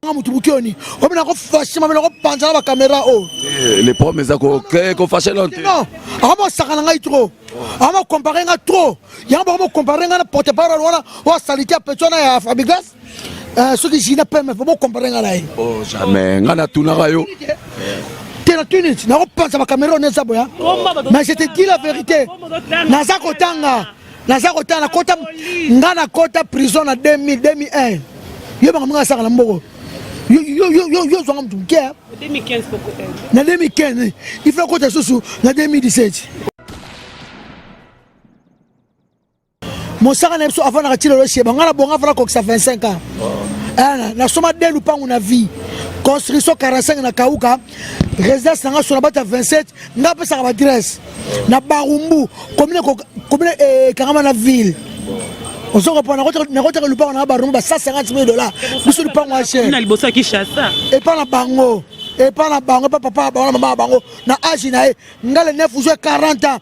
Nga mutu bukioni obi nako fashe mame nako panza na ba camera oyo. Eh, le problème eza ko ko fashe non te. Non, akoma osaka na ngai trop. Akoma comparer nga trop. Yango bakoma comparer nga na porte parole wana oyo salite ya petit wana ya Fabregas. Euh, soki Gina PMF bo comparer nga na ye. Oh jamais, nga natunaka yo. Te na tuni nako panza ba camera oyo eza boya. Mais je te dis la vérité. Naza kotanga. Naza kotanga nakota nga nakota prison na 2000 2001. Yo makambo nga asaka na mboko. Yo yo yo yo yo zwanga mutu moke. Na 2015 il faut kota susu na 2017. Mosaka na biso avant na katilo sheba nga na bonga afana kokisa 25 ans. Oh. Nasoma de lupangu na vie. Construction 45 na Kauka. Résidence na nga sona bata 27 nga apesaka ba adresse na Barumbu commune commune ekangama na ville. Ozo comprendre nakotaka lupango na Barumbu ba 150 000 dollars biso lupango ya cher. Na liboso ya Kinshasa. Epa na bango, epa na bango, epa papa bango na mama bango na âge na ye nga le 9 juin 40 ans.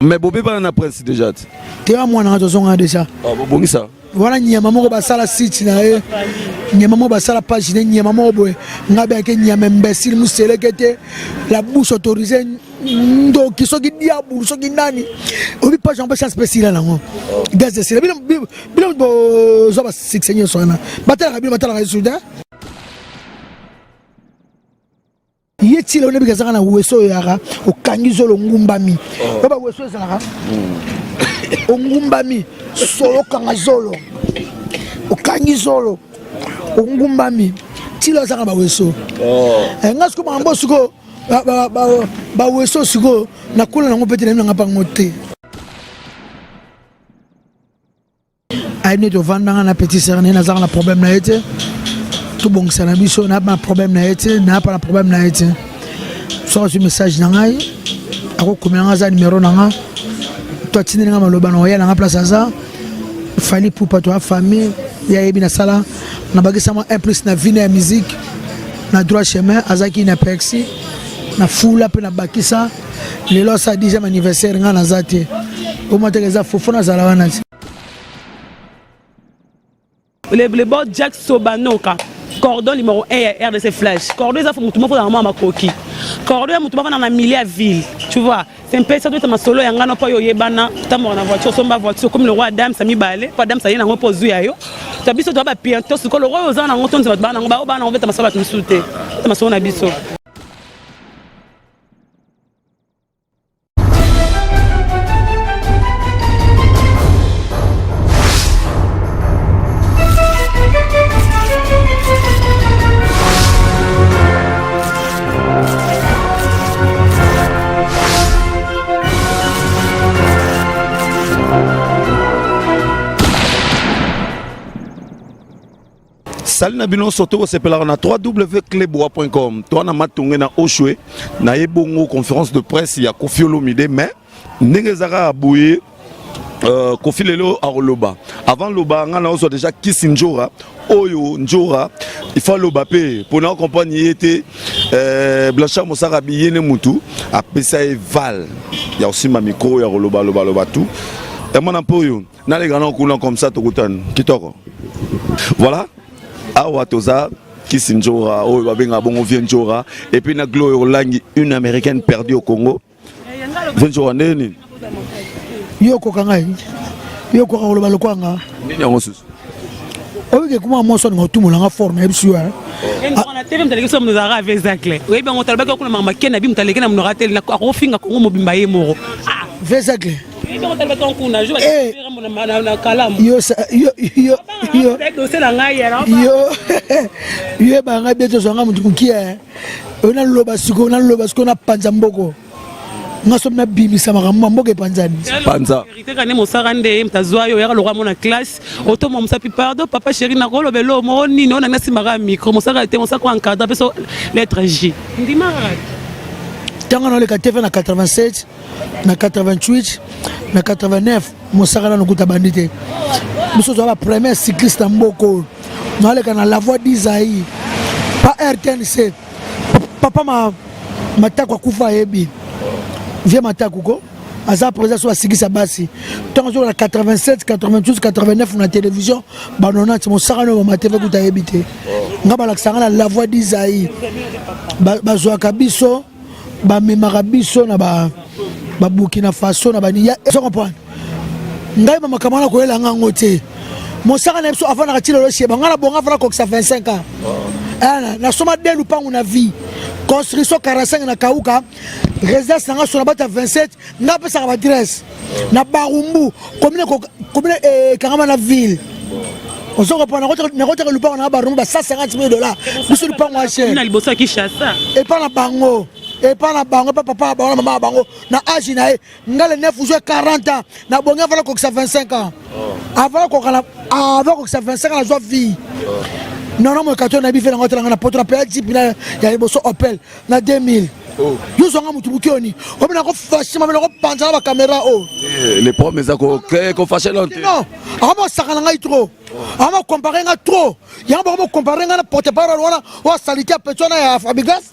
Mais bobebana na prince déjà ti. Te wa mwana nga tozonga déjà. Ah bobongisa. Wana nyama moko basala site na ye. Nyama moko basala page ne nyama moko boye. Nga be ke nyama imbécile museleke te. La bouche autorisée ndoki soki diabulu soki nani. Obi page yango chance pe sila nango. Gaz de sila bino bino bozwa ba succès nyonso wana. Batalaka bino batalaka yesu te. Ye tila oyebi kazaka na weso oyo yaka okangi zolo ongumbami oh. oyo baweso ezalaka hmm. ongumbami solo okanga zolo okangi zolo ongumbami tila azaka baweso oh. eh, nga sikoyo makambo sikoyo baweso sikoyo nakola nango mpe te nayebi nanga mpango te Ayebi neti ovandanga na petit sœur na ye nazaka na problème na ye te tobongisa na biso na na problème na ye te na pa na problème na ye te soki azwi message na ngai akokomela ngai aza numero na nga to atindeli ngai maloba na oya na nga place aza Fally Ipupa to famille ye ayebi nasala nabakisa mwa un plus na vie na ya musique na droit chemin azalaki na perxi na fula mpe nabakisa lelo asala 10e anniversaire ngai naza te omataka eza fofo nazala wana te Le, le bon Jack Sobanoka cordon numéro 1 ya RDC Flash cordon eza mutu moko na mwa makoki cordon ya mutu moko na milieu ya ville tu vois c'est un peu ça doit être masolo ya ngano po yo yebana tamboka na voiture somba voiture comme le roi Adam sa mibale po Adam sa ye nango po zu ya yo ta biso to ba pianto siko le roi oza nango tonzi bato ba nango ba ba nango beta masolo bato misusu te beta masolo na biso. Salut na bino surtout kosepelaka na www.cleboa.com toa na matonge na Oshwe na ye bongo conférence de presse ya Koffi Olomide mais ndenge eza kaka boye euh, Koffi lelo akoloba avant loba nga na ozwa déjà Kisi Ndjora oyo Ndjora il faut aloba mpe mpo na comprendre ye te euh, Blanchard Mosaka biye ne mutu apesa ye val ya kosimba micro ya koloba loba loba tout ya mwana mpe oyo naleka na kuna comme ça tokutani kitoko voilà awa toza Kisi Ndjora oyo babengaka bongo Vieux Ndjora et puis na Gloire Olangi une américaine perdue au Congo Vieux Ndjora ndenge nini yo okoka ngai yo okoka koloba lokola nga nini yango susu oyeke kuma mwasi olinga otumola nga forme yebisi yo na tv moto aleki so moto azalaka ave zacle oyebi yango talobaki okuna makambo akende abi moto aleki na monoko ateli akofinga kongo mobimba ye moko ve zacle yo ebanga bie tozwa nga moto mokie oyo naloba sikoyo naloba sikoyo napanza mboko nga soki nabimisa makambo mboka epanzani panza kane mosaka nde moto azwa yo oyaka lokwa mona classe otoma mosapi pardon papa chéri nakoloba eloo moko nini oyo nanga nasimbaka micro mosaka te mosaka encadre apeso lettre J ndima kaka ntango naoleka tv na 87 na 88 na 89 mosaka nano kuta bandi te biso tozala ba premier cycliste na mboka oyo naleka na la voix d'Isaïe pa RTNC papa ma matako akufa ayebi vie matako ko Aza président so asikisa basi. Ntango azokola 87, 88, 89 na télévision, ba 90 mosaka no mama TV kuta yebi te. Nga balakisaka na La Voix d'Isaïe. Bazwaka biso, bamemaka biso na ba ba Burkina Faso na bani. Ozo comprendre? Ngai ba makambo wana koyela nga ngo te. Mosaka na biso afandaka ti lelo sheba. Nga na bonga afanda kokisa 25 ans. Eh, nasoma de lupangu na vie. Construction 45 na Kauka, résidence nanga sona bata 27, nga apesaka ba adresse na Barumbu, commune commune ekangama na ville. Ozo comprendre? Nakotaka lupango na Barumbu ba 150 000 $. Biso lupango ya cher. Na liboso ya Kinshasa. Epa na bango, epa na bango, epa papa na bango na mama na bango na age na ye. Nga le 9 juin 40 ans na bongi, afala kokisa 25 ans, avant kokala, avant kokisa 25 ans nazwa vie. Non, non, mokato na bife nango telanga na poto na peya jeep na ya liboso Opel na 2000. Yo zwanga mutu bukioni omi nako fâcher mame, nako panza na bacaméra oyo. Le problème eza kofâcher non te. Non, akoma osaka na ngai trop, akoma comparer nga trop. Yango bakoma comparer nga na porte parole wana oyo asalite ya petit wana ya Fabigas,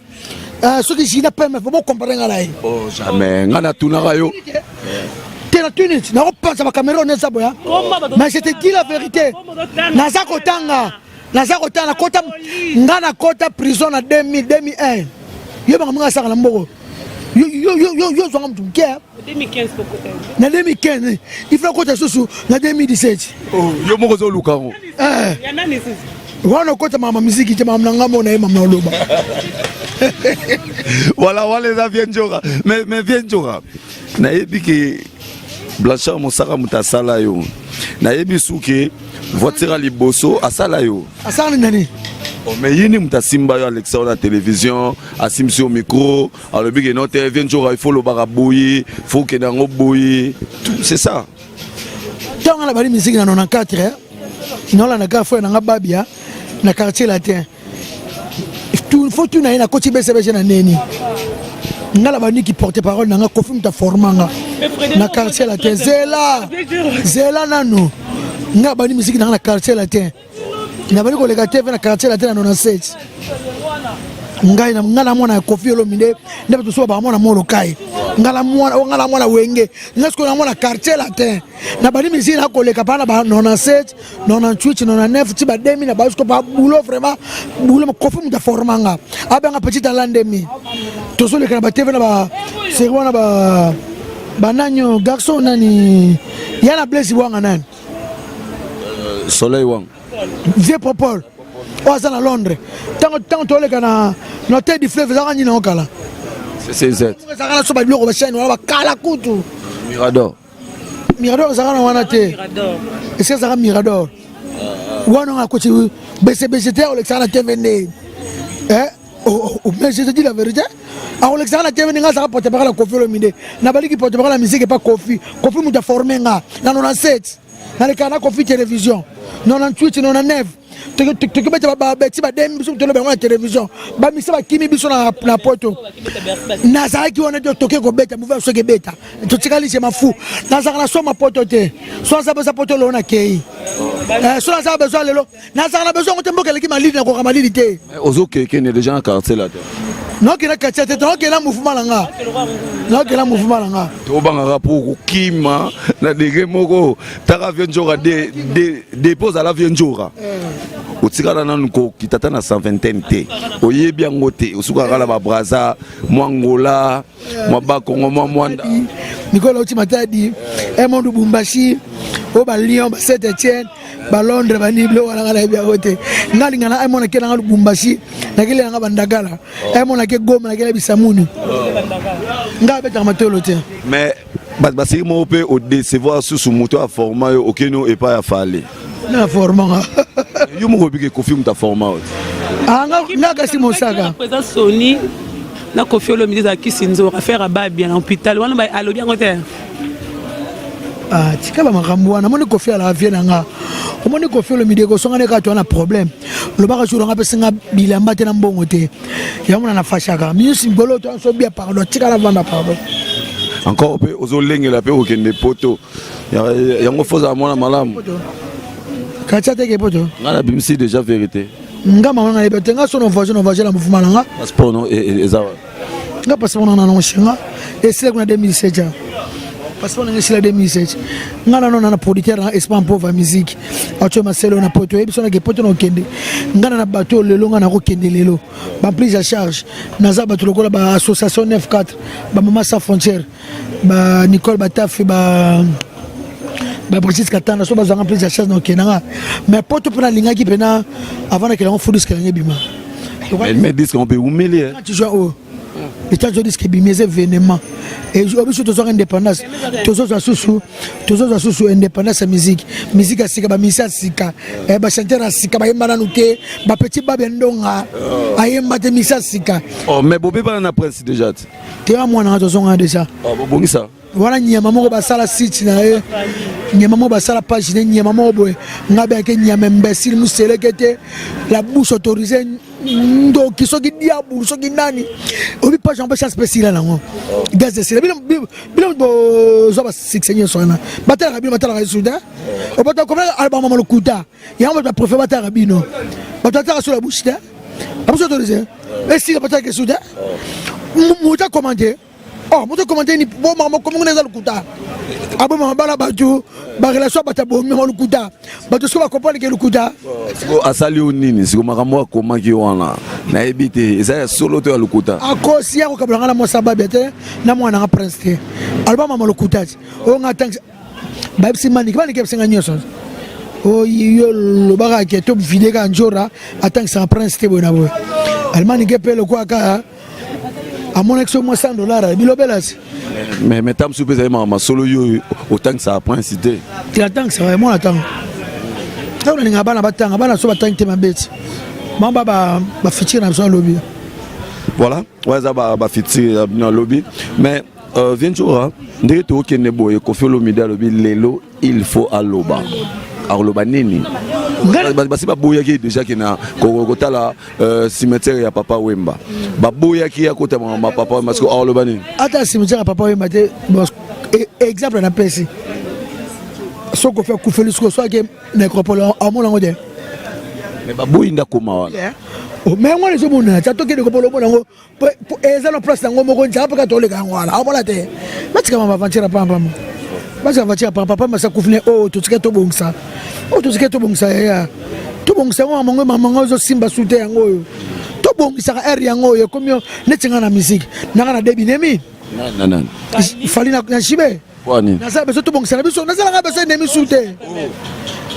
soki jina pmf, bocomparer nga na ye. Oh, jamais. Nga natunaka yo. Te, na tunit nakopanza bacaméra oyo eza boya. Mais je te dis la vérité, naza kotanga, naza kotanga, nakota, nga nakota prison na 2000, 2001. Yo banga minga asaka na mboko, yo zwanga mutu moke. Na 2015 il faut kota susu na 2017. Yo moko ozoluka yango. Wana okota mama miziki te, mama na nga mona ye, mama oloba. Voilà, wana eza vieux Njoka. Mais vieux Njoka, nayebi ke Blanchard Mosaka moto asala yo. Nayebi suki voiture ya liboso asala yo. Asala nani? Oh, mais ye nde moto asimba yo, alexa yo na télévision, asimbisi yo micro, alobi ke no te, vieux Njoka, il faut olobaka boye, faut okende yango boye, c'est ça. Ntango na bali miziki na 94, naolanda kaka frère nanga Babia na Quartier Latin. Faut tuna ye nakoti BCBG na neni. Nga na bandiki porte parole nanga Kofi, moto aforma nga na Quartier Latin. Zela, zela nanu. Nga bandi miziki nanga na Quartier Latin, nabandi koleka TV na Quartier Latin na 97. Ngai nga na mwana ya Kofi Olomide nde bato so bamona Molokai. Nga na mwana, nga na mwana Wenge. Nga sikoyo na mwana Quartier Latin, na bandi miziki na koleka pa na ba 97, 98, 99 ti ba 2000 na basiko pa boulot, vraiment boulot. Kofi moto aforma nga, abenga petit alandemi, tozoleka na batv na ba série wana, ba banani, garçon nani ya na Blaise Bwanga, nani? Soleil Wang. Vieux Popol oyo aza na Londres. Ntango toleka na Hotel du Fleuve, ezalaka nini yango kala? CCZ. Ezalaka na so babiloko, bachaîne wana bakala kutu. Mirador. Mirador ezalaka na wana te, esi ezalaka Mirador wana. Nga akoti BCBG te, olekisaka na TV nde. Mais je te dis la vérité, akolekisaka na TV ndenge azalaka porte parole ya Kofi Olomide. Nabaliki porte parole ya musique epa Kofi. Kofi moto aforme nga na 97, nalekaka na Kofi télévision 98, 99, tokobeta babeti bademi biso, toloba yango na télévision, bamisa bakimi biso na poto. Nazalaki wana te, toke kobeta mouva soki ebeta, totikali je mafu. Nazalaka na soma poto te, so naza besoin poto lelo nakei, so nazala besoin lelo, nazalaka na besoin yango te. Mboka eleki malili, nakoka malili te. Ozokekende déjà na Quartier la te? Naokenda quartier te, naokenda mouvement na nga, naokenda mouvement na nga. Tobangaka mpo kokima na degré moko. Taka vieux Njoka, depuis ozala vieux Njoka, otikala nanu kokita ata na 120 te, oyebi yango te. Osukaka na babraza, mwa Ngola, mwa Bakongo, mwa Mwanda. Mikolo auti Matadi, emondu Bumbashi, oyo baLyon, ba Saint Etienne, baLondres, banini, biloko wana nga nayebi yango te. Nga alinga na emona ke nanga Lubumbashi, nakeli nanga bandagala, emona ke Goma, nakeli bisamuni. Nga abetaka matolo te. Mais bato baseki moko mpe odécevoir susu moto aforma yo, okeni epai ya Fally. Na formanga. Yo moko obiki Kofi moto aforma yo. Nga kasi mosaka. Président Soni na Kofi Olomide ezalaki sinzora affaire ababia na hôpital wana, alobi yango te. Ah, tika bamakambo wana. Omoni Kofi alaka vieux na nga. Omoni Kofi Olomide kosongana kaka, toa na problème, lobaka jour nga apesinga bilamba te na mbongo te, yango na nafashaka miyusi mikolo to so bia. Pardon, tika na vanda, pardon. Encore mpe ozolengela mpe kokende poto yango, fo ozala mwana malamu. Katia teke poto. Ngai nabimisi déjà vérité. Nga mama nga yebi te. Nga so na voyage, na voyage na mouvement na nga. Passeport no eza? Nga passeport na nango shinga esila kuna 2007 ya. Passeport nanga esila 2007. Nga nano na producteur na Espan Pauvre musique. Atyo maselo na poto yebi sona ke poto na okende. Nga na bato lelo nga na kokende lelo. Ba prise à charge naza bato lokola ba association 94 ba maman sans frontières ba Nicole Batafi ba ba Brigitte Katanda so bazwanga prise à charge na okende nga. Mais poto mpe nalingaki mpena avant nakende yango fou disque yango ebima. Mais disque on peut humilier. Tu joues oyo etat zo disque ebimi eza événement biso tozwaka indépendance tozozwa susu tozozwa susu indépendance ya musique musique ya sika bamisi ya sika eh, bachanteur ya sika bayemba nanu te bapetit babe ndonga oh. ayemba te misi ya sika oh, mais bobebana na prince déjà te te ya mwana nga tozongana déjà oh, bobongisa wana nyama moko basala site na ye nyama moko basala page ne nyama moko boye nga beyake nyama imbécile museleke te la bouche autorisée ndoki soki diabulu soki nani obi page yango mpe chance mpe esila nango gaz esila bino bino bozwa basuccès nyonso wana batalaka bino batalaka yesu te obata komela albama lokuta yango bato baprefe batalaka bino bato batalaka sur la bouche te la bouche autorisée esila batalaka yesu te moto akomante Oh, moto komante ni bo mama komi kuna eza lokuta. Aboma mabala bato, ba relation bato abomi mama lokuta. Bato siko ba comprendre ke lokuta. Siko asali yo nini? Siko makambo akomaki wana. Nayebi te, eza ya solo to ya lokuta. Akosi ya kokabola nga na mwasi babia te, na mwana nga prince te. Aloba mama lokuta ti. Oyo nga tangisa bayebisi maniki, maniki yebisi nga nyonso. Oyo lobaka ke to vide ka njora atangisaka prince te boye na boye. Almanike pe lokola kaka amonaki so mwa 100 dollar bilobela si mais mais tamsu mpe ezali makambo masolo yo otangisaka prince te te atangisaka ye mwana ntango ntango nalingaka bana batanga bana so batangi te mabe ti bango ba bafutur na biso alobi voilà oyo eza bafutur na bino alobi mais euh, vienjora ndenge tokokende boye kofi olomide alobi lelo il faut aloba akoloba nini basi baboyaki déjà ke na kotala euh, cimetière ya papa wemba baboyaki ya kota ma papa wemba siko akoloba nini ata cimetière ya papa wemba te e, exemple napesi soki ofi akufeli siko soki nécropole amona yango te mais baboyi ndakoma wana oh, mais yango wana ezomonana ti atoki nécropole omona yango eza na place yango moko nzala mpe kaka toleka yango wana aomona te batika mama aventure pampama batika aventure pampa pamba sa kufi ne oyo oh, totika tobongisa oyo oh, totika tobongisa yaya tobongisa yango mamango mamango ezosimba su te yango oyo tobongisaka aire yango oyo ekomi neti nga na musique nanga na debinemi fali na jibe naza beso tobongisa na biso nazalaka beso enemi su te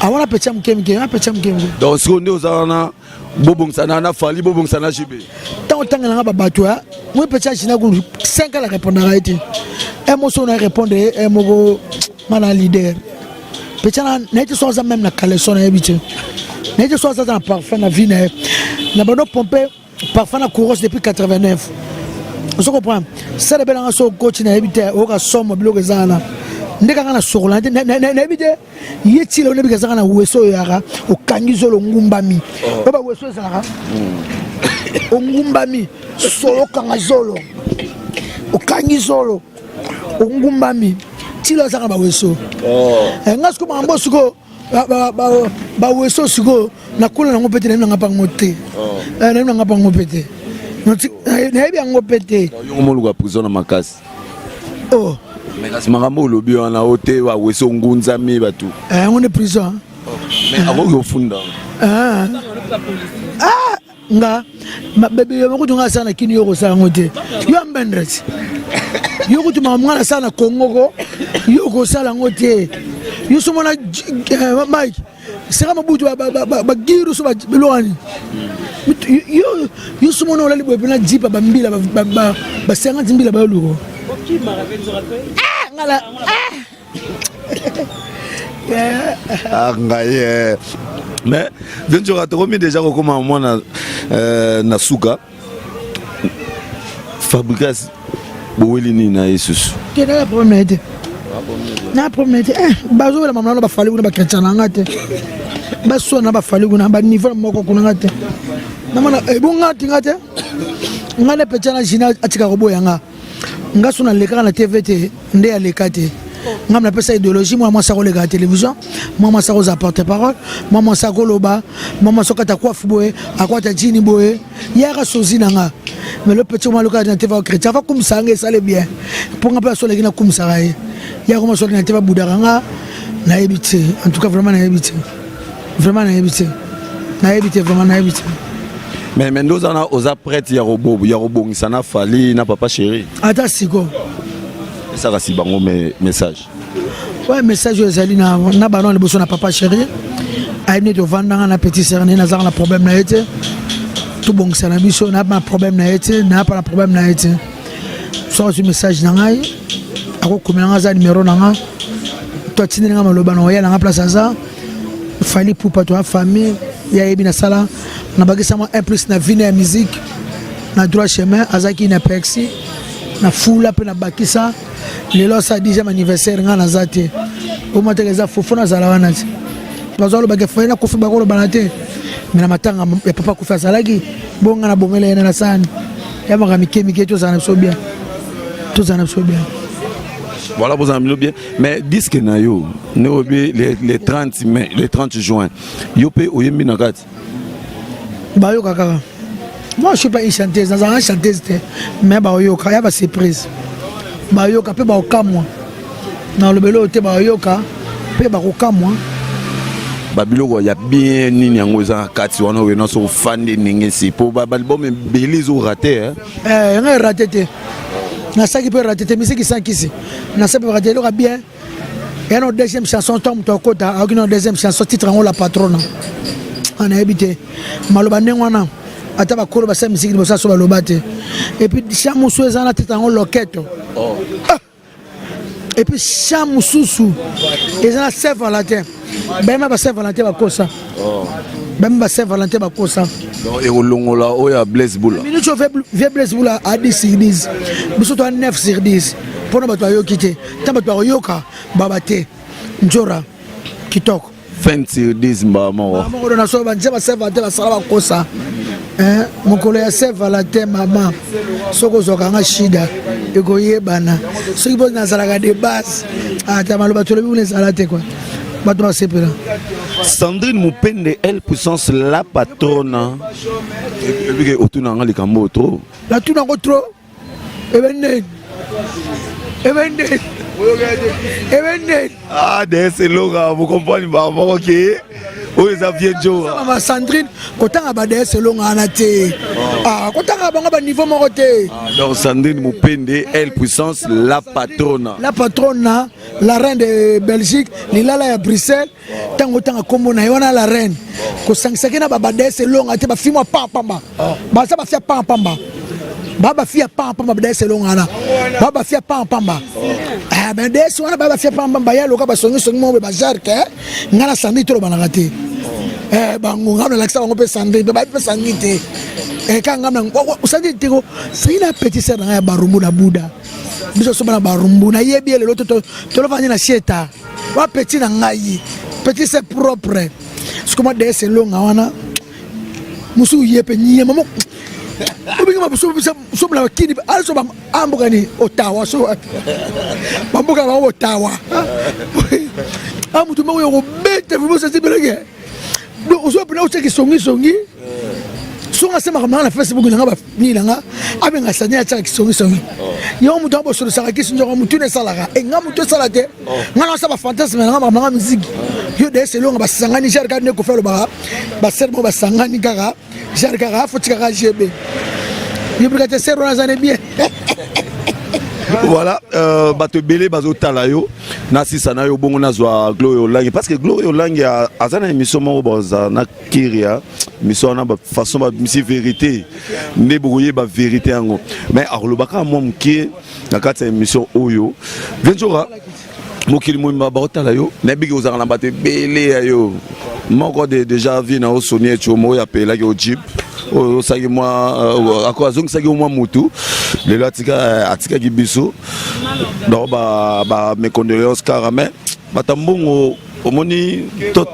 awana ah, petia moke moke apetia moke moke donc sikoyo nde oza wana bobongisa na fali bobongisa na jb ntango otangela nga babato ya moi petia jina kulu 5 ans na répondaka ye te un moso na répondre ye un moko nga na leader petia naye te so aza meme na caleçon nayebi te naye te so aza na parfum na vie na ye na bando pompe parfum na couros depuis 89 ozo comprendre sala ebelanga so okoti nayebi te oyoka somo biloko eza wana nde kaka na sokola nayebi te ye tila oyebi kazaka na weso oyo yaka okangi zolo ongumbami oh. oyo baweso ezalaka hmm. ongumbami solo okanga zolo okangi zolo ongumbami tila azaka baweso oh. eh, nga sikoyo makambo sikoyo baweso sikoyo nakola nango mpe te nayebi nanga mpango te oh. eh, nayebi nanga mpango mpe te nayebi yango mpe te yongo moluka prison na makasi oh. Mais kasi makambo olobi wana o te wawese ongunzami bato eh, yango nde prison oh, mais akoki kofunda ah. ah, nga bebe yo kutu nga asala na kini yo kosala yango te yo ambendre ti yo kutu makambo nga nasala na kongo ko yo kosala yango te yo somona eh, mike seka mobutu bagiru so biloko wani yo so mona olali boye mpena jipa bambila ba 50 mbila bayoluko ah, ngala ah. ah ngai eh. mais ventura tokomi déjà kokoma mwana euh, na suka fabricas boweli nini na ye susu te na problème na ye te na problème na ye te eh, bazowela mama na bafali kuna bachrétien na nga te baswana na bafali kuna baniveau na moko kuna nga te namona ebonga eh, ti nga te nga nde petia na gina atika koboya nga nga so nalekaka na tv te nde aleka te nga napesa idéologie mwana mwasi akoleka na télévision mwana mwasi akozala porte parole mwana mwasi akoloba mwana mwasi akata coiffe boye akwata jini boye yaka sozi na nga Mais le petit mwa loka na te va chrétien va kumisa nga esale bien mpo nga mpe asolaki nakumisaka ye ya koma solaki na te babudaka nga nayebi te. En tout cas, vraiment nayebi te, vraiment nayebi te, nayebi te, vraiment nayebi te. Mais nde oza na oza prête ya kobongisa na Fally na Papa Chéri? Ata siko. Esaka si bango message. Ouais, message oyo ezali na bano liboso na Papa Chéri, ayebi nde tovandanga na petit sœur na ye, nazalaka na problème na ye te. Tobongisa na biso, na na problème na ye te, na pa na problème na ye te. Soki azwi message na ngai, akokomela nga, aza numéro na nga to atindeli nga maloba na oya na nga place aza. Fally Ipupa, to ya famille ye, ayebi nasala nabakisa mwa un plus na vine ya musique na droit chemin. Azalaki na pexi na fula mpe nabakisa. Lelo asala 10e anniversaire, ngai naza te. Omataka eza fofo, nazala wana te. Bazalobaka Fally na Koffi bakolobana te, me na matanga ya papa Koffi azalaki bonga na bomela ye na sani ya maka mike mike. Tozala na biso bien, tozala na biso bien. Voilà, bozala bino bien. Mais disque na yo nde oyebi le 30 mai, le 30 juin, yo mpe oyembi na kati? Bayoka kaka. Moi, je suis pas une chanteuse, nazalaka chanteuse te, mais bayoka ya basurprise, bayoka mpe bakokamwa. Na lobelo oyo te, bayoka mpe bakokamwa. Babiloko ya bien nini yango eza na kati wana oyo nyonso ofandi ndenge si mpo baalbum ebele ezorater? Yango erater te, nasalaki mpe rater te. Misiki sankisi nasali mpe rater. Eloko bien ya na deuxième chanson, ntango moto akota ayoki na deuxième chanson, titre yango La Patrona. Nayebi te maloba ndenge wana, ata bakolo basala misiki liboso aso baloba te. Et puis chant mosusu eza na titre yango Loketo. Ah! Et puis chant mosusu eza na Saint Valentin. Bayema ba Saint Valentin bakosa, bayema ba Saint Valentin bakosa. Donc ekolongola oyo ya Blaise Bula? Minute oyo, vieux Blaise Bula a 10 sur 10, biso to a 9 sur 10, mpona bato bayoki te. Ntango bato bakoyoka, baba te nzora kitoko. 20 sur 10 mbala moko. Moko na so banze ba Saint Valentin basala bakosa mokolo ya Saint Valentin. Mama, soki ozwaka nga shida ekoyebana, soki mpo nazalaka de base, ata maloba tolobi kuna ezala te kua bato basepela. Sandrine Mupende, elle puissance, la patronne, ebike otuna nga likambo oyo trop. Natuna yango trop. Ebe ndeni, ebe ndeni, ebe ndeni. Ah, DS Elonga, vous comprenez ba moko ke oyo eza vieux Joe. Mama Sandrine, kotanga ba DS Elonga wana te. Ah, kotanga bango baniveau moko te. Ah, donc Sandrine Mupende, elle puissance, la patronne. La patronne, la reine de Belgique, lilala ya Bruxelles. Ntango otanga nkombo na ye wana, la reine, kosangisaki na babadese Elonga te. Bafi mwa pampamba, baza bafi ya pampamba, ba bafi ya pampamba. Badese Elonga wana ba bafi ya pampamba, badese wana ba bafi ya pampamba. Ya loka basongisongi moko boye, bajarke ngai na Sandrine tolobanaka te. Bango ngai nalakisa bango mpe Sandrine mpe bayebi mpe Sandrine te. Kaka ngai na Sandrine te ko Sandrine na petit sœur na ngai ya Barumbu na Buda. Biso so bana Barumbu, nayebi ye lelo tolofandi na sieta wa petit na ngai, petit c'est propre. Sikoma DS Elonga wana mosusu ye mpe nyema mo obingi somela bakini aso amboka ni Ottawa, so bamboka bango Ottawa. A motu moko ya kobeta vimosasi beleke. Donc ozwa mpena otiaki songisongi, songa se makambo nanga na Facebook nanga banini nanga abenga sani atiaka kisongisongi. Yango moto abosolisaka kisi nzoko motu na esalaka e nga motu esala te. Nga nasala bafantasme nanga, makambo nanga miziki. Yo DS Elonga basangani genre kaka nde Koffi alobaka basere moko basangani kaka genre kaka afotikaka gb yebika te sere wana aza ne bien. Voilà, bato ebele bazotala yo. Nasisa na yo bongo, nazwa Gloria Olangi, parce que Gloria Olangi aza na émission moko baza na Kiria. Émission wana, façon babimisi vérité nde bokoyeba vérité yango, mais akolobaka mwa moke na kati ya émission oyo. Ventura, mokili mobimba baotala yo, nayebiki ozalaka na bato ebele ya yo moko de déjà vie na osoni etiomo oyo apelaki o jeep oyo osalaki mwa ako azongisaki yo mwa mutu. Lelo atikaki biso, donc ba mes condoléances kaka. Mais bato mbongo omoni to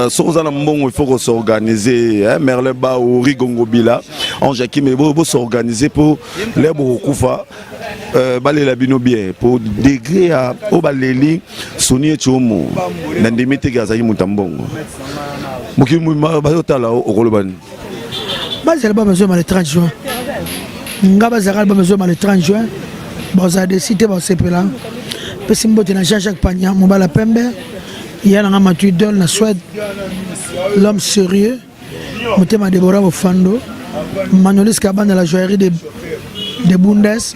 soki oza na mbongo, il faut kos'organiser, hein? Merlin Bao, Rigongobila, Ange Akime, bos'organiser mpo lere bokokufa, balela bino bien. Po degré ya oyo baleli Soni Etiomo, na ndimi teke azalaki moto ya mbongo. Mokili mobimba bazotala, okoloba nini? Bazala ba bazwema le 30 juin. Nga bazalaka album ezobima le 30 juin, bazala desi te, basepela. Pesi mbote na Jean-Jacques Pagna, mobala pembe ya nanga Mathieu Dol na Suède, l'homme sérieux, motema Deborah Bofando, Manolis Kabanda, la joaillerie de Bundes,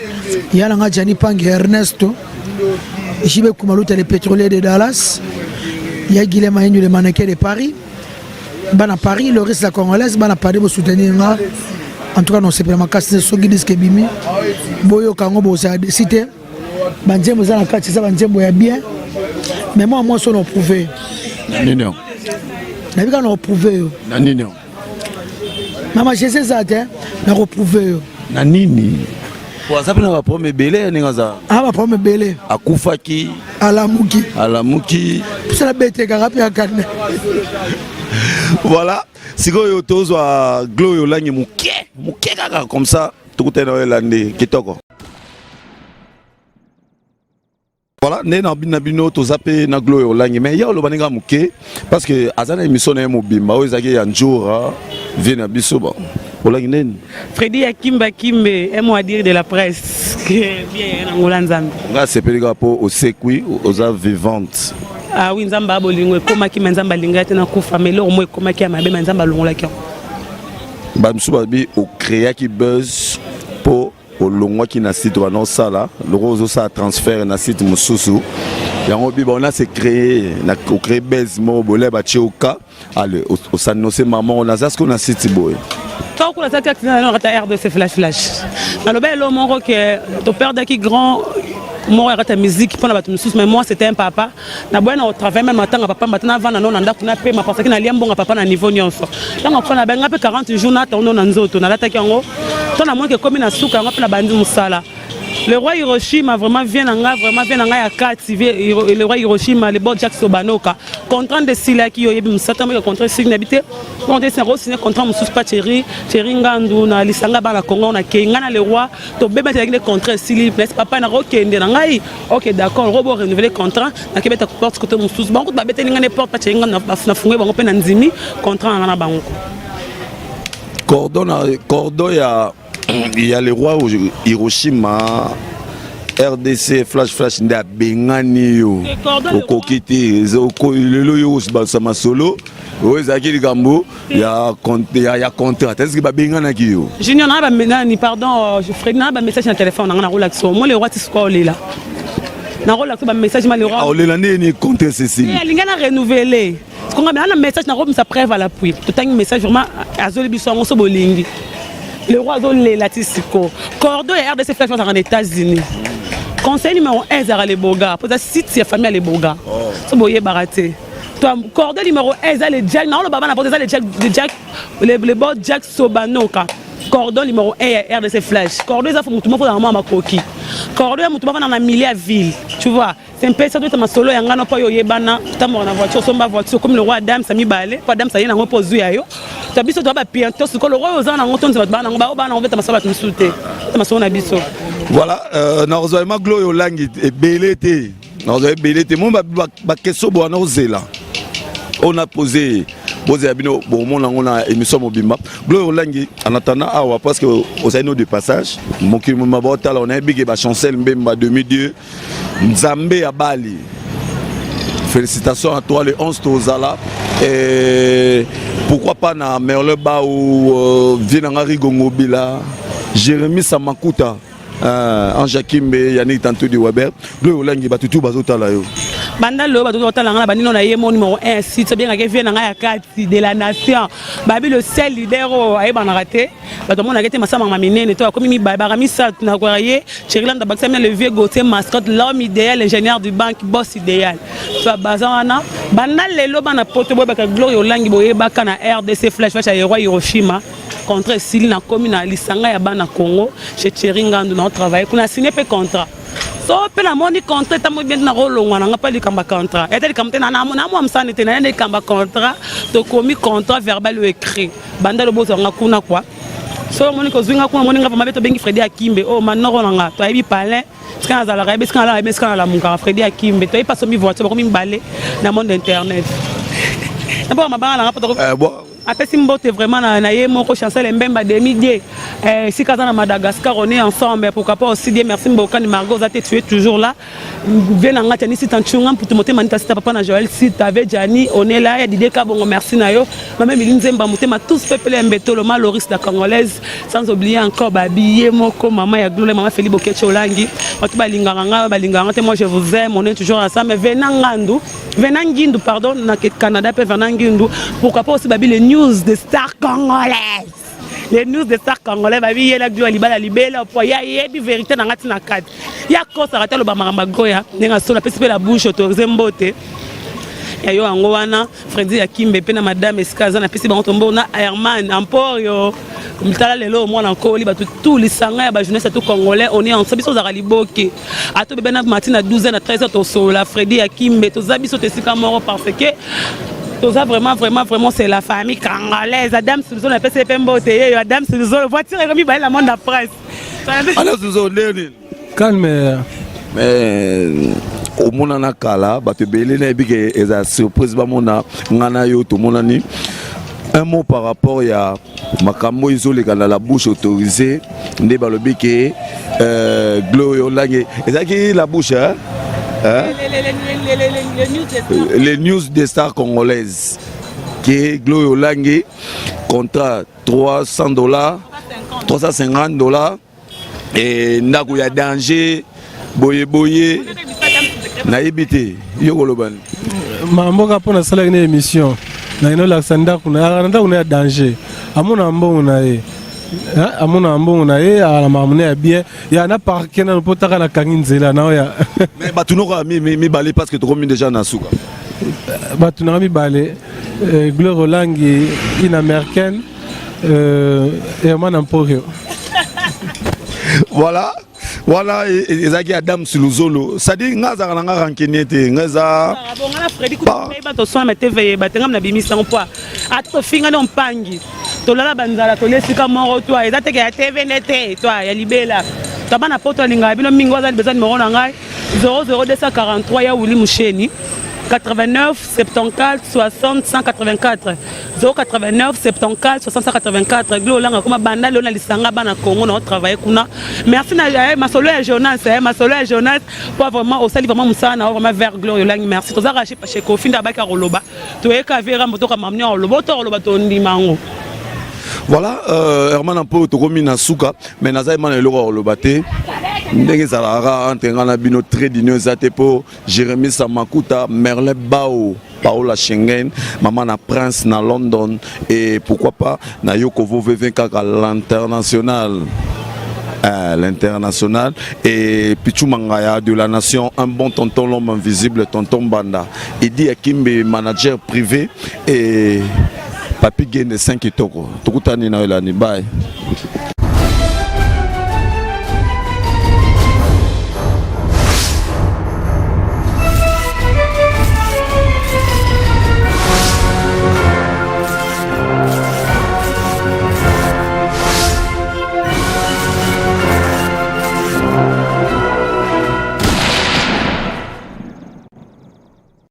ya nanga Gianni Pangi, Ernesto JB Kumaluta, le pétrolier de Dallas, ya Guilhem Ayendu, le mannequin de Paris, bana Paris, Loris la Congolaise, bana Paris, bosoutenir nga. En tout cas nosepela makasi soki disque ebimi, boyoka yango, bozala desi te. Banzembo eza na kati, eza banzembo ya bien, mais mwa mwasi oyo na oprouve. Na nini yango? Nayebi kaka na oprouve yo. Na nini yango? Mama Jésus eza te, na koprouve yo. Na nini? Po aza mpe na baproblème ebele ya ndenge aza. A baproblème ebele. Akufaki. Alamuki. Alamuki. Mposala betekaka mpe akanda. Voilà, sikoyo tozwa Glo olangi moke moke kaka comme ça, tokutani na oyo elandi kitoko. Voilà, nde na bino na bino toza mpe na Glo olangi, mais ya oloba ndenge moke parce que aza na émission na ye mobimba oyo ezalaki ya Njora vie na biso. Bon, olangi nini? Freddy Akimba Kimbe, un mot à dire de la presse. Bien, Angola Nzambe. Nga asepeli kaka mpo osekwi, oza vivante. Ah oui, Nzambe abolingo ekomaki, mais Nzambe alinga te nakufa, mais eloko mo ekomaki ya mabe, mais Nzambe alongolaki yango. Bamosusu babi ocréaki buzz mpo olongwaki na site wana, osala loko ozosala transfert na site mosusu. Yango bi bona se créer na ocréer buzz moko boye, batie oka ale osannonce mama naza sikoyo na site boye. Ntango kuna azalaki accident na kati ya RDC Flash Flash, naloba elo moko ke toperdaki grand moko ya kati ya musique mpona bato mosusu, mais moi c'était un papa. Naboya na kotravaille même atanga papa mbata, navanda no na ndako napema parce que nalia mbongo papa na niveau nyonso. Ntango akufa na benga mpe 40 jours nata no na nzoto nalataki yango to namonaki ekomi na suka yango mpe na bandi mosala. Le roi Hiroshima vraiment vient na nga, vraiment vient na nga ya kati. Le roi Hiroshima, le bon Jack Sobanoka, contrat de silaki yo yebi mosata moka contrat esili na bi te. Bon, te sina kosine contrat mosusu pa Thierry, Thierry Ngandu na lisanga bana Congo na kei nga na le roi tobebatelaki nde contrat esili, mais papa nakokende na ngai. Ok, d'accord, robo renouveler contrat, nakebeta porte kote mosusu, bango kutu babeteli ngai ne porte pa Thierry Ngandu, nafungoyi bango mpe na ndimi contrat na nga na bango. Cordon na cordon ya le roi Hiroshima, RDC Flash Flash nde abengani yo, okoki te. Lelo yo osibasa masolo oyo ezalaki likambo ya contrat, est-ce babenganaki yo? Junior na nani, pardon, Fred, na bamessage na téléphone nanga, nakolakisa mo le roi ti sikoyo olela, nakolakisa bamessage ma le roi. Olela ndeni contrat Cécile? Alinga na renouveler konga na message, nakomisa preuve à l'appui. Totangi message, vraiment azoli biso yango. So bolingi le roi azolela ti siko. Cordon ya RDC Flash azalaka na États-Unis, conseil numéro 1 ezalaka Leboga, mpo eza site ya famille ya Leboga. So boyebaka te, cordon numéro 1 eza le Jack, naoloba bana poto, eza le Jack, le Jack, le bon Jack Sobanoka, cordon numéro 1 ya RDC Flash. Cordon eza motu moko ozala mwa makoki, cordon ya motu bafanda na milieu ya ville, tu vois, c'est un peu ça. Toyeta masolo ya ngano mpo oyo oyebana, otamboka na voiture, osomba voiture comme le roi Adam sa mibale, mpo Adam saye nango mpo ozwi ya yo. To biso toya bapianto sikoyo, le roi oyo oza nango, tonzi bato baa nango, bao baa nango, beta masolo bato mosusu te, beta masolo na biso. Voilà, nakozwa ema Glo oyo olangi ebele te, nakozwa ebele te mo baquestion boye wana ozela oyo na pose, bozela bino bomona yango na émission mobimba. Glo olangi, en attendant awa, parce que ozali no de passage, mokili mobimba baotala, onayebi ke bachancel Mbemba 2002 Nzambe ya bali. Félicitations à toi, le 11 tozala et pourquoi pas na Merle Baou, vie nanga Rigongo Bila, Jérémy Samakuta, Ange Kimbe, Yannick Tantudi Weber. Glo olangi, batutu bazotala yo. Banda lelo bato otala nga na banino na ye mo numéro 1 site obengaki vie na ngai ya kati de la nation, babi le seul leader oyo ayebanaka te, bato bamonaka te, masamaka minene to akomi mibale baka misato nakoka ye Cherilanda, bakisa mina le vieux Gautier Mascotte, l'homme idéal, ingénieur du banque, boss idéal. So baza wana banda lelo, bana poto boyebaka Gloire Olangi, boyebaka na RDC Flash Flash ya roi Hiroshima. Contrat esili, nakomi na lisanga ya bana Congo chez Thierry Ngandu, na otravaille kuna, signé mpe contrat. So mpe namoni contrat etambo bien, nakolongwa nanga mpe likambo ya contrat ete likambo te namwa mosani te, nayende likambo ya contrat, tokomi contrat verbal ou écrit. Banda lobo ozwanga kuna kua, so omoni kozwi nga kuna, omoni nga mabe, tobengi Fredi Akimbe oyo manoko na nga, toyebi palin sika nazalaka, yebi sika nalala, yebi sika nalamukaka. Fredi Akimbe, toyebi pasombi voiture, bakomi mibale na monde internet na mpo mabanga nanga. Apesi mbote vraiment na ye moko Chancel Mbemba demi die esika aza na Madagascar, on est ensemble, pourquoi pas aussi. Dieu merci, Mbokani Margot oza te, tu es toujours là. Vie na nga Tiani Sita Nchunga Mputu motema nita sita papa na Joël Sita ave Gianni, on est là. Ya Didier Kabongo, merci na yo. Mama Emili Nzemba motema tous pepele ya Mbetolo ma Loris la Congolaise, sans oublier encore babiye moko mama ya Glole, mama Feli Bokeche Olangi. Bato balingaka nga, balingaka nga te, moi je vous aime, on est toujours ensemble. Vena Ngandu, Vena Ngindu, pardon, na Canada mpe Vena Ngindu, pourquoi pas aussi babi les news de stars congolaises, les news de stars congolais. Babi yela Glo libala libela po ya yebi vérité na nga ntina kati ya kosaka te, aloba makambo agoya ndenge asolo. Apesi mpe la bouche autorisé mbote ya yo yango wana. Fredi ya Kimbe mpe na madame esika aza, napesi bango tombo na Herman Emporio tala lelo mwana nkoli. Bato tout lisanga ya bajeunesse tout congolais, on est ensemble. Biso ozalaka liboke ato bebe na mati na 12 na 13 tosolola. Fredi ya Kimbe, toza biso to esika moko parce que toza vraiment vraiment vraiment, c'est la famille congolaise. Adam Sulzolo, napesi ye mpe mbote yeyo. Adam Sulzolo, voiture ekomi mibale na monde ya presse. Adam Sulzolo, ndenge nini? Calme. Mais omonana kala, bato ebele nayebi ke eza surprise bamona nga na yo tomonani. Un mot par rapport ya makambo ezoleka na la bouche autorisée, nde balobi ke Gloria Olangi ezalaki la bouche, hein? Hein? Les news des stars congolaises ke Gloria Olangi contrat 300 $, 350 $ e ndako ya danger boye boye. Nayebi te yo koloba nini. Mamboka mpo nasalaki na émission nakende olakisa ndako na ndako na ya danger. Amona mbongo na ye, amona mbongo na ye, na makambo ya bien ya na parke nano mpo taka nakangi nzela na oya. Mais bato noko mibale, parce que tokomi déjà na suka. Bato nanga mibale, Gloire Olangi une Américaine, Herman Emporio. Voilà, wana ezalaki Adam Siluzolo, c'est-à-dire nga azalaka na nga rancunier te, nga eza Bonga na Fredi kuba toswana tv yeba te. Nga na bimisango mpo ata tofingani ompangi, tolala banzala, tolia esika moko. Twa eza teke ya tv nde te, twa ya libela to bana poto. Alingaka bino mingi. Oyo aza besoin, numéro na ngai 00243 ya Wili Musheni, 89 74 60 184, 089 74 60 184. Glo Olanga koma banda lelo na lisanga bana Congo na otravaille kuna. Merci na masolo ya Jonas, masolo ya Jonas po vraiment osali vraiment mosala na vraiment vers Gloire Olangi. Merci. Tozaka chez Kofi nde abaki akoloba, toyeka vera moto kamamni akoloba, oto akoloba, tondima yango. Voilà, Herman mpo tokomi na suka, mais naza yema na eloko ya koloba te. Ndenge ezalaka entre nga na bino, trait d'union eza te mpo Jérémi Samakuta, Merlin Bao, Paola Schengen, mama na Prince na London, et pourquoi pas na Yokovo V20 kaka l'international, l'international et Pichou Mangaya de la nation, un bon tonton, l'homme invisible, tonton Banda, Edi Akimbe, manager privé, et Papi Gene 5 Kitoko. Tukutani na elani, bye.